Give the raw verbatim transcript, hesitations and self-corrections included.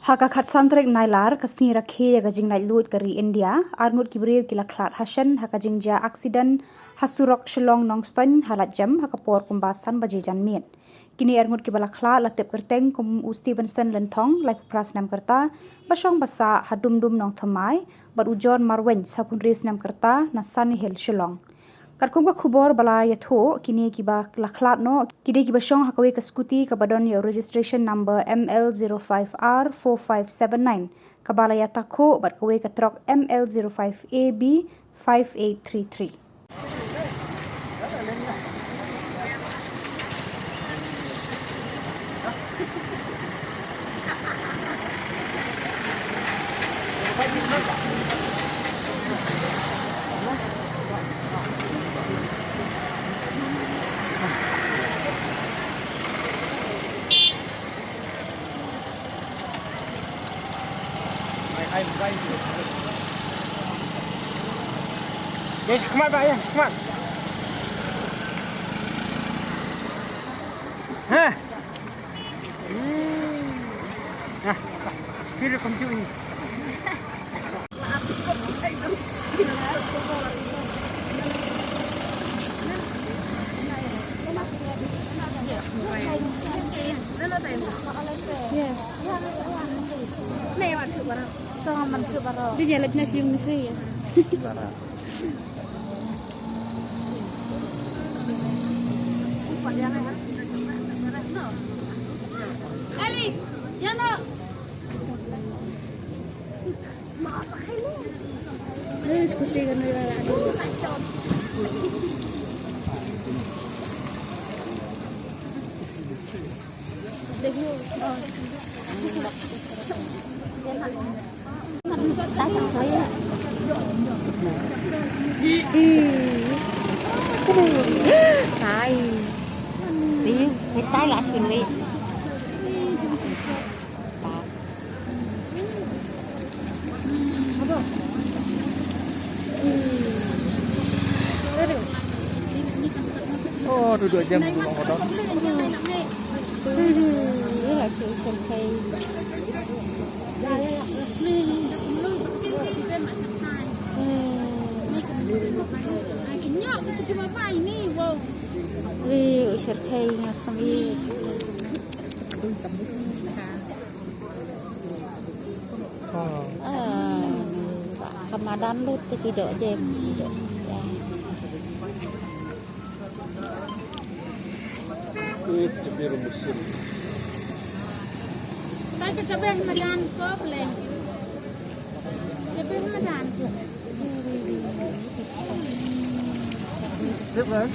Ha ka khatsan tarik Nailar, ka sngi rakhe ïa ka jinglaitluid ka ri India, arngut ki briew ki la khlad hashen ha ka jingjia aksiden ha surok Shillong Nongstoiñ ha Laitjem ha ka por kumba san baje janmiet. Kine arngut kiba la khlad la tip kyrteng kum u Stevenson Lynthong, laiphew phra snem ka rta, ba shong ba sah ha Dumdum Nongthymmai, bad u John Marwein, sawphew hynriew snem ka rta, na Sunny Hill, Shillong. Katkum ka khubor ba la ïathuh, kine kiba la khlad noh ki dei kiba shong ha kawei ka scooty kaba don ïa u registration number M L zero five R four five seven nine, kaba la ïatakhuh bad kawei ka trok M L zero five A B five eight three three. Yes, come on, yeah, come on. Huh? Hmm. Ah, feel the computer. Oh, duduk jam duduk motor. Ri u shyrkhei nga sngewbha. Ah, ka madan lut te ki doh jem. Ito, cabai rebus. Tay ka cabai madan ko, pleng. Cabai madan ko. Sip, kan?